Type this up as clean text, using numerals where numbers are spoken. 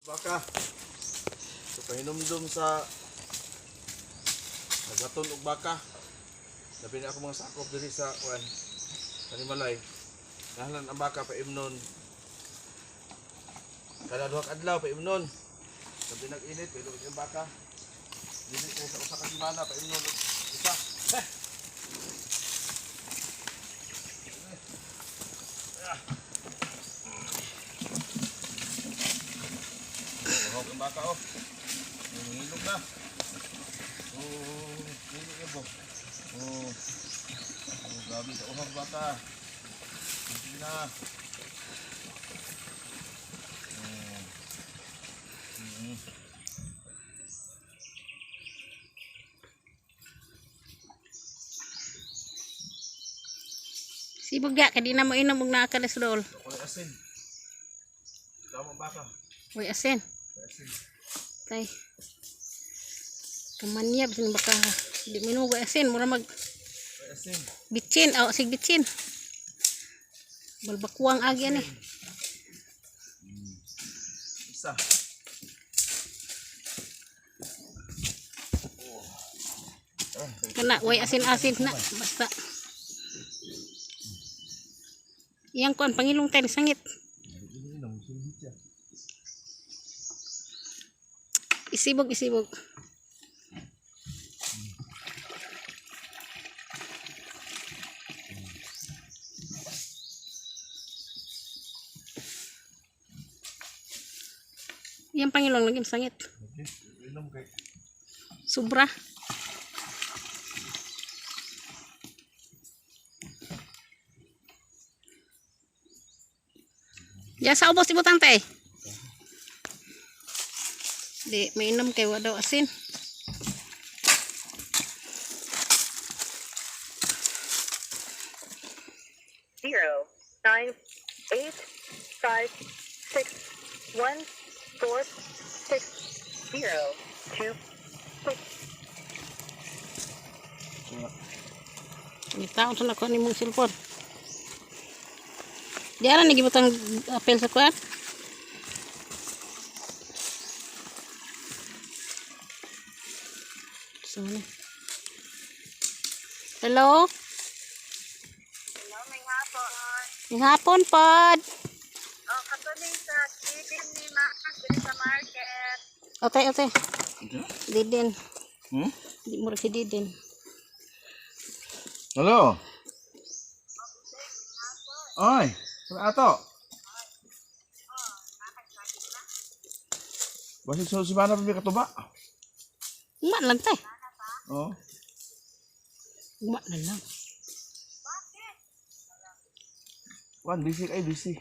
Baka. So pahinumdum sa nagaton og baka. Labi na ako mga sakop diri sa kuan. Kanimalay. Nahlan ang baka paimnon. Kada duha ka adlaw paimnon. Labi nag-init pero ang baka. Dili kay sa usa ka semana paimnon og isa. Eh. Uhog ang baka oh. Nangilog na. Oh, nangilog na po. Oh. Oh, grabe sa uhog baka. Hindi na. Oh. Sibog ya, kay di na mo inom og naa kolesterol. Kulay asin. Tama baka. Uy, asin. Kulay asin. Tay. Kamanyab sin baka di mo inom og asin, mura mag Kulay asin. bitsin, aw sig bitsin. Balbakwang agi ani. Isa. Kana way asin-asin na basta. Iyang kuan pangilong tay sangit. Isibog, isibog. Iyang pangilong lagi sangit. Okay. Inom kay. Sobra. Ya sa ubos ibutang tay. Di mainom kay wa daw asin. 0, 9, 8, 5, 6, 1, 4, 6, 0, 2, 6. Gitaon sa nako ni mong cellphone. Di ara ni gibutang apel sa kuan. So, na. Hello? Hello, may hapon. May hapon pod. Oh, katuloy sa chicken ni Max diri sa market. Ote, ote. Didin. Hmm? Di mo si Didin. Hello. Oy, sa ato. Basig sa simana pa may katuba. Uma lang tay. Oo. Uma na lang. Wan, busy kay busy.